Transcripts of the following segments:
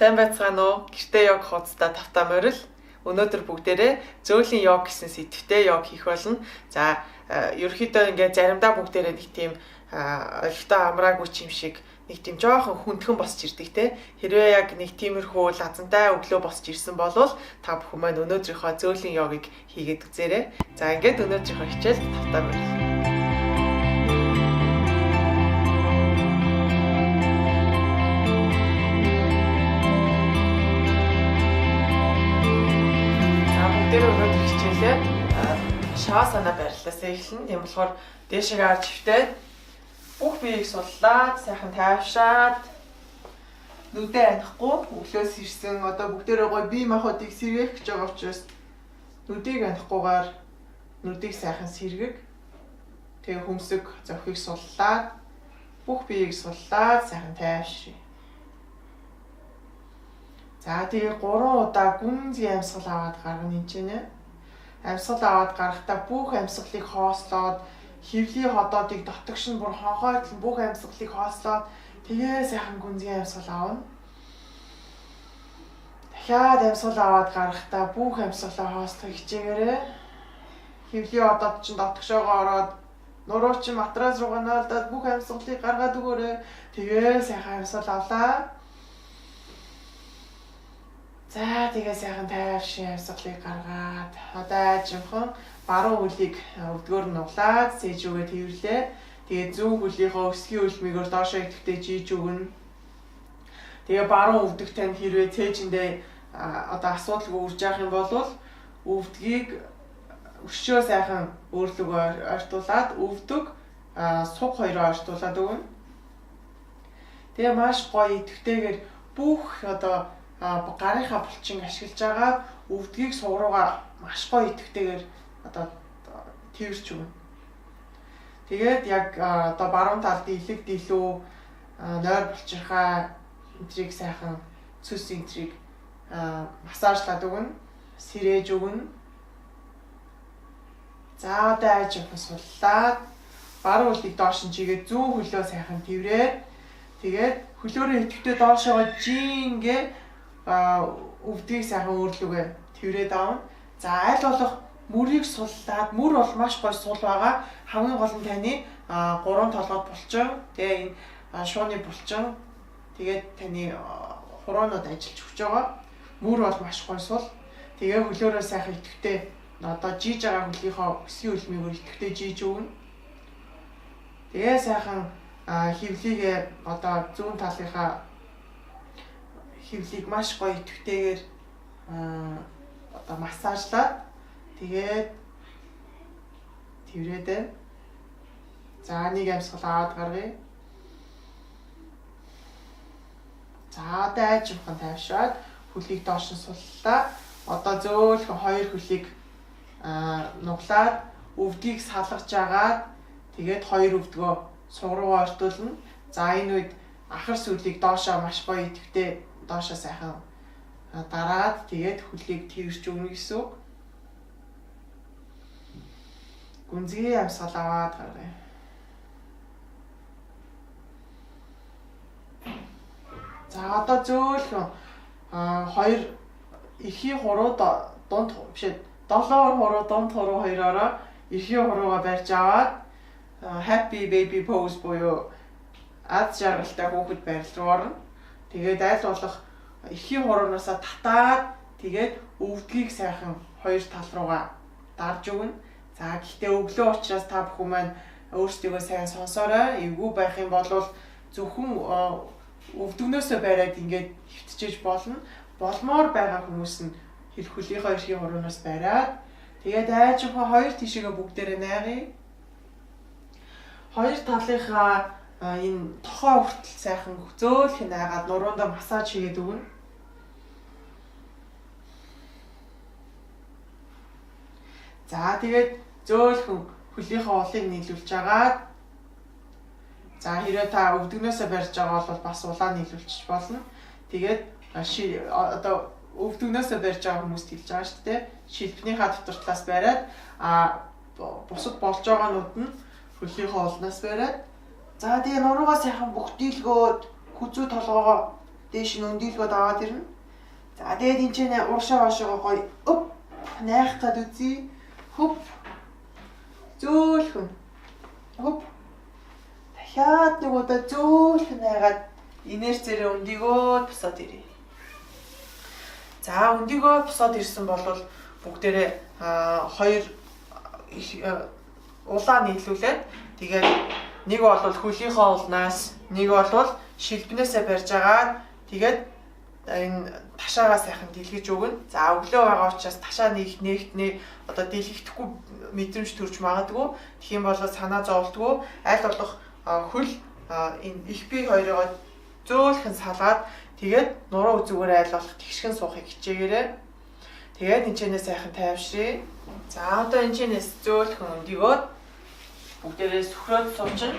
Сайн байцгаана уу? Гэртээ йог хуудасдаа тавтаа морил. Өнөөдөр бүгдээрээ зөөлөн йог гэсэн сэдвтэй йог хийх болно. За, ерөнхийдөө ингээд заримдаа бүгдээрээ нэг тийм олигтой амраагүй ч юм шиг нэг тийм жоохон хүндхэн босч ирдэг те. Хэрвээ яг нэг тиймэрхүү лазантай өглөө босч ирсэн болвол та бүхэн маань өнөөдрийнхөө зөөлөн йогийг хийгээд үзээрэй. За, ингээд өнөөдрийнхөө хичээлд тавтаа морил. Тэр өнөөдөр хичээлээ шавасана байрлалаасаа эхэлнэ. Тийм болохоор дээшээ харж хөвтөөд бүх биеийг суллаад, сайхан тайвшаад нүдээ анихгүй өглөөс ирсэн одоо бүгдээрээ гоё бие махбодыг сэргээх гэж байгаа учраас нүдийг анихгүйгээр нүдийг сайхан сэргэг. Тэгээ хөмсөг зохийг суллаад бүх биеийг суллаад сайхан тайвшрий. За, тэгээ 3 удаа гүнзгий амьсгал аваад гаргана энэ чинь. Амьсгал аваад гарахдаа бүх амьсгалыг хоослоод хөвлийн ходоодыг дотогш нь бүр хонхойтлон бүх амьсгалыг хоослоод тэгээ сайхан гүнзгий амьсгал авна. Дахиад амьсгал аваад гарахдаа бүх амьсгалаа хоослох хичээгээрэй. Хөвлийн одоод чинь дотогшоогоо ороод нуруу чинь матрас руугаа ноолдоод бүх амьсгалыг гаргаад өгөөрэй. Тэгээ сайхан амьсгал авлаа. За, тэгээ сайхан тайвшин амьсгалыг гаргаад одоо ажимхан баруун хөлийг өвдгөр нь нуглаад цээжүүгээ тэрвэрлээ. Тэгээ зүүн хөлийнхөө өсгийн үлмийгээр доошоо идэвхтэй жийж өгнө. Тэгээ баруун өвдөг тань хэрвээ цээжиндээ одоо асуудалгүй үрж явах юм бол өвдгийг өшөө сайхан өөрлөгөө ойртуулад өвдөг суг хоёроо ойртуулад өгнө. Тэгээ маш гоё идэвхтэйгээр бүх одоо гарынхаа булчин ашиглаж байгаа өвдгийг суг руугаа маш гоё идэвхтэйгээр одоо тэрч өгнө. Тэгээд яг одоо баруун талд илэг дэлүү нойр булчирхай энтрийг сайхан цөс энтрийг массажлаад өгнө, сэрээж өгнө. За, одоо айж явах суллаад баруун хөлийг доош нь чигээд зүүн хөлөө сайхан тэрврээд тэгээд хөлөөрөө идэвхтэй доошоогоо жингээ өвдгийг сайхан өөрлөгөө тэрврээд авна. За, аль болох мөрийг суллаад, мөр бол маш гоё сул байгаа. Хамгийн гол нь таны гурван толгойд булчин, тэгээ энэ шууны булчин, тэгээд таны хураанууд ажиллаж өгч байгаа. Мөр бол маш гоё сул. Тэгээ хөлөөрөө сайхан идэвхтэй одоо жийж байгаа хөлийнхөө өсгийн үлмийгээр идэвхтэй жийж өгнө. Тэгээ сайхан хөвлийгээ одоо зүүн талынхаа хөвлийг маш гоё идэвхтэйгээр одоо массажлаад тэгээд тэрврээд байна. За, нэг амьсгал аваад гаргая. За, одоо айж явахын тайвшраад хөлийг доош нь суллаа. Одоо зөөлхөн хоёр хөлийг нуглаад өвдгийг салгаж агаад тэгээд хоёр өвдгөө суг руугаа ортуулна. За, энэ үед ахар сүлийг доошоо маш гоё идэвхтэй доошоо сайхан дараад тэгээд хөлийг тэрч өгнө гэсэн үг. Гүнзгий амьсгал аваад гаргая. За, одоо зөөлхөн хоёр эрхийн хуруу дунд биш долоор хуруу дунд хуруу хоёроороо эрхийн хуруугаа барьж аваад happy baby pose буюу аз жаргалтай хүүхэд байрлал руу орно. Тэгээд аль болох эрхийн хуруунаасаа татаад тэгээд өвдгийг сайхан хоёр тал руугаа дарж өгнө. За, гэхдээ өглөө учраас та бүхэн маань өөрсдийгөө сайн сонсоорой. Эвгүй байх юм бол зөвхөн өвдгнөөсөө бариад ингээд хөвтөжж болно. Болмоор байгаа хүмүүс нь хөлийнхөө эрхийн хуруунаас бариад тэгээд айжихаа хоёр тишээгээ бүгдээрээ найгая. Хоёр талынхаа энэ тохоо хүртэл сайхан зөөлхөн найгаад нуруундаа массаж хийгээд өгнө. За, тэгээд зөөлхөн хөлийнхөө улыг нийлүүлж агаад за хэрвээ та өвдгнөөсөө барьж байгаа бол бас улаа нийлүүлчих болно. Тэгээд одоо өвдгнөөсөө барьж байгаа хүмүүст хэлж байгаа шүү дээ. Шилбэнийхаа дотор талаас бариад бусад болж байгаанууд нь хөлийнхөө улнаас бариад за тэгээ нуруугаа сайхан бүгдийлгөөд хүзүү толгоогоо Дээш нь өндийлгөөд аваад ирнэ. За тэгээд энэ чинь уршаа хоошоогоо гоё өп найх гад үзье. Хөп. Зөөлхөн. Хөп. Дахиад нэг удаа зөөлхөн найгаад инерцээрээ өндийгөө босоод ирье. За өндийгөө босоод ирсэн бол бүгдээрээ хоёр улаа нийлүүлээд тэгээд нэг бол хөлийнхөө улнаас, нэг бол шилбнээсээ барьж агаад тэгээд энэ ташаагаа сайхан дэлгэж өгнө. За өглөө байгаа учраас ташаа нэг нэгтнээ одоо дэлгэхдэггүй мэдрэмж төрж магадгүй. Тэгэх юм бол санаа зовлтгүй. Аль болох хөл энэ их бие хоёроо зөөлхөн салгаад тэгээд нуруу үзүүгээр аль болох тэгшгэн суухыг хичээгээрэй. Тэгээд энэ ч сайхан тайвшрээ. За одоо энэ чэнэс зөөлхөн өндийгөөд бүгдээрээ сөхрөөд суучин.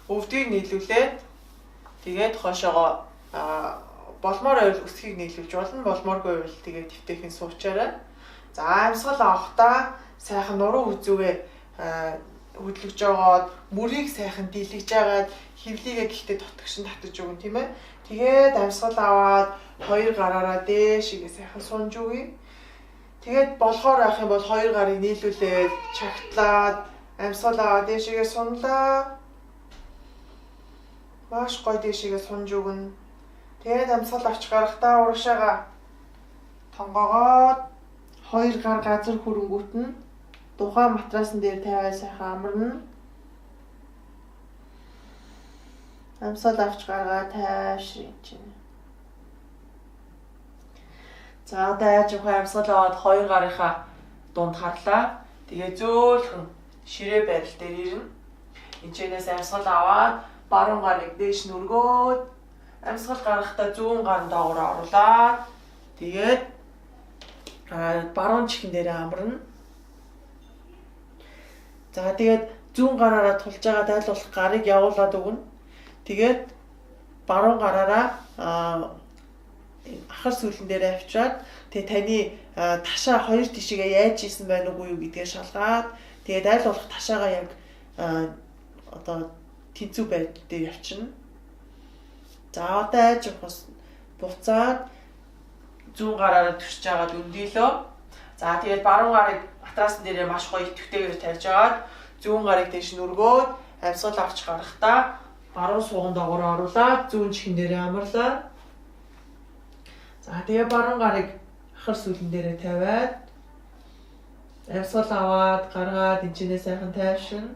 Өвдгийг нийлүүлээд тэгээд хойшоогоо болмоор байвал өсхийг нийлүүлж болно, болмооргүй байвал тэгээд твтэйхэн суучаарай. За амьсгал авахдаа сайхан нуруу үзүүгээ хөдлөж жагаад мөрийг сайхан дийлгэж жагаад хөвлийгээ гэхдээ дотгошин татаж өгнө, тийм ээ. Тэгээд амьсгал аваад хоёр гараараа дээшгээ сайхан сунж өгье. Тэгээд болохоор авах юм бол хоёр гарыг нийлүүлээд чагтлаад амьсгал аваад дээшгээ сунлаа. Маш гоё дээшгээ сунж өгнө. Тэгээд амьсгал авч гарахдаа урагшаага тонгоогоод хоёр гар газар хөрөнгүүт нь тухайн матрасан дээр тавиад сайхан амарна. Амьсгал авч гаргаа тайвшрын чинь. За одоо яаж явах амьсгал аваад хоёр гарынхаа дунд харлаа. Тэгээ зөөлхөн ширээ байдал дээр ирнэ. Энэчнээс амьсгал аваад баруун гарыг дээш нь өргөөд амьсгал гаргахдаа зүүн гарын доогоор оруулаад тэгээд баруун чихэн дээрээ амарна. За тэгээд зүүн гараараа тулж байгаа айл болох гарыг явуулаад өгнө. Тэгээд баруун гараараа ахар сүүлэн дээрээ авчираад тэгээд таны ташаа хоёр тишгээ яаж ийсэн байна уу юу гэдгээ шалгаад тэгээд айл болох ташаагаа яг одоо тэнцүү байдал дээр явчихна. За одоо айж явахаас буцаад зүүн гараараа төрч жагаад өндийлөө. За тэгээд баруун гарыг матрасан дээрээ маш гоё идэвхтэйгээр тавьж агаад зүүн гарыг дээш нь өргөөд амьсгал авч гарахдаа баруун сууган доогоор оруулаад зүүн чихэн дээрээ амарлаа. За тэгээ баруун гарыг ахар сүлэн дээрээ тавиад амьсгал аваад гаргаад энэчнээ сайхан тайвшин.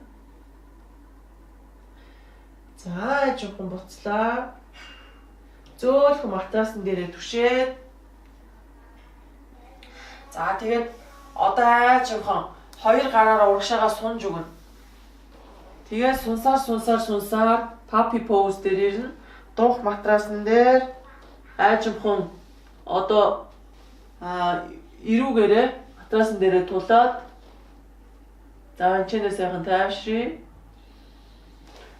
За жоохон буцлаа. Зөөлхөн матрасан дээрээ түшээд. За тэгээд одоо аажимхан хоёр гараараа урагшаага сунж өгнө. Тэгээд сунсаар puppy pose дээр ирнэ. Дуух матрасан дээр аажимхан одоо эрүүгээрээ матрасан дээрээ тулаад за энэ ч сайхан тайвшрий.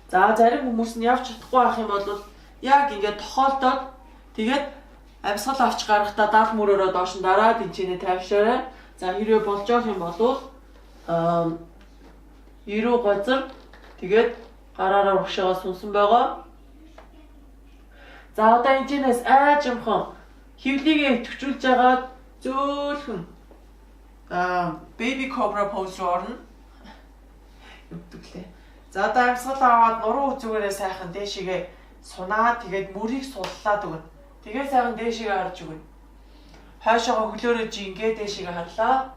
За зарим хүмүүс нь явж чадахгүй байх юм бол яг ингээд тохиолдоод тэгээд амьсгал авч гарахдаа даал мөрөөрөө доош нь дараад энэчнээ тайвшаарай. За хэрвээ болж байгаа юм бол эрүү газар тэгээд гараараа урагшаага сунсан байгаа. За одоо энэчнээс аажимхан хөвлийгээ идэвхжүүлж агаад зөөлхөн baby cobra pose руу орно. Өвдөглээ. За одоо амьсгал аваад нуруу үзүүгээрээ сайхан дээшигээ сунаад тэгээд мөрийг суллаад өгнө. Тэгээд сайхан дээшигээ харж өгнө. Хойшоогоо хөлөөрөө жингээ дээшигээ харлаа.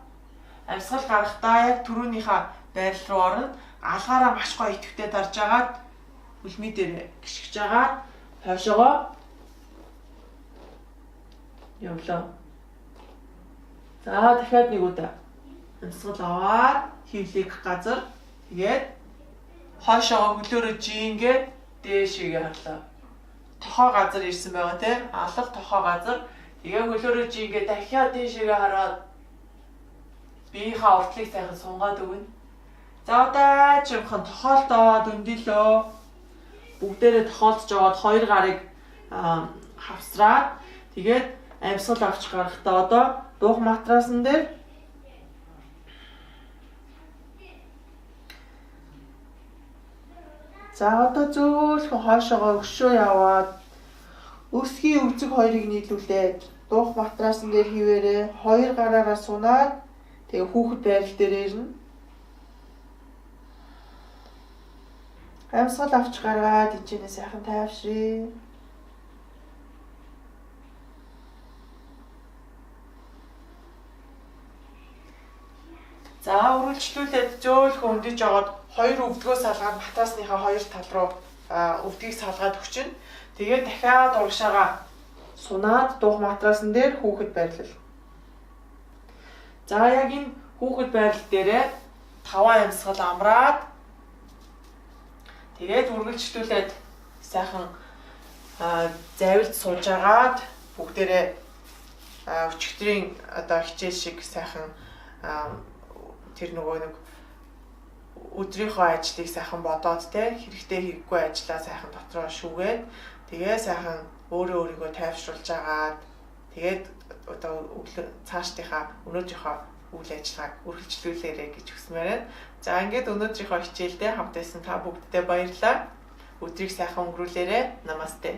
Амьсгал гарахдаа яг түрүүнийхээ байрал руу орно. Алгаараа маш гоё идэвхтэй дарж агаад хөлмий дээр гიშгэж агаад хойшоогоо явлаа. За дахиад нэг удаа амьсгал аваад хөвлийг газар тэгээд хойшоогоо хөлөөрөө жингээ дээшигээ харлаа. Тохоо газар ирсэн байгаа тийм алга тохоо газар. Тэгээ хөлөөрөө жингээ дахиад дээшигээ хараад биеийнхаа уртлыг сайхан сунгаад өгнө. За одоо чимхэн тохоолдоод өндөлөө. Бүгдээрээ тохиолдож жагаад хоёр гарыг хавсраад тэгээд амьсгал авч гарахдаа одоо дуух матрасан дээр за одоо зөөлхөн хойшоогоо өшөө яваад Өсгийн өвзөг хоёрыг нийлүүлээд дуух матрасан дээр хിവэрээ хоёр гараараа сунаад тэгээ хүүхэд байрал дээр ирнэ. Амьсгал авч гаргаад ичэнэ сайхан тайвшрээ. За үргэлжлүүлээд зөөлхөн өндөж жогоод хоёр өвдгөө салгаад матрасныхаа хоёр тал руу өвдгийг салгаад өгчнө. Тэгээд дахиад урагшаага сунаад дуух матрасан дээр хүүхэд байрлал. За яг энэ хүүхэд байрлал дээрээ 5 амьсгал амраад тэгээд үргэлжлүүлээд сайхан завилд сууж агаад бүгдээрээ өчигдрийн одоо хичээл шиг сайхан тэр нөгөө нэг өдрийнхөө ажлыг сайхан бодоод те хэрэгтэй хэрэггүй ажлаа сайхан дотроо шүүгээд тэгээ сайхан өөрөө өөрийгөө тайвшруулж агаад тэгээд одоо өглөө цаашдынхаа өнөөдрийнхөө үйл ажиллагааг үргэлжлүүлээрэй гэж хүсмээр байна. За ингээд өнөөдрийнхөө хичээлдээ хамт байсан та бүгддээ баярлалаа. Өдрийг сайхан өнгөрүүлээрэй. Намасте.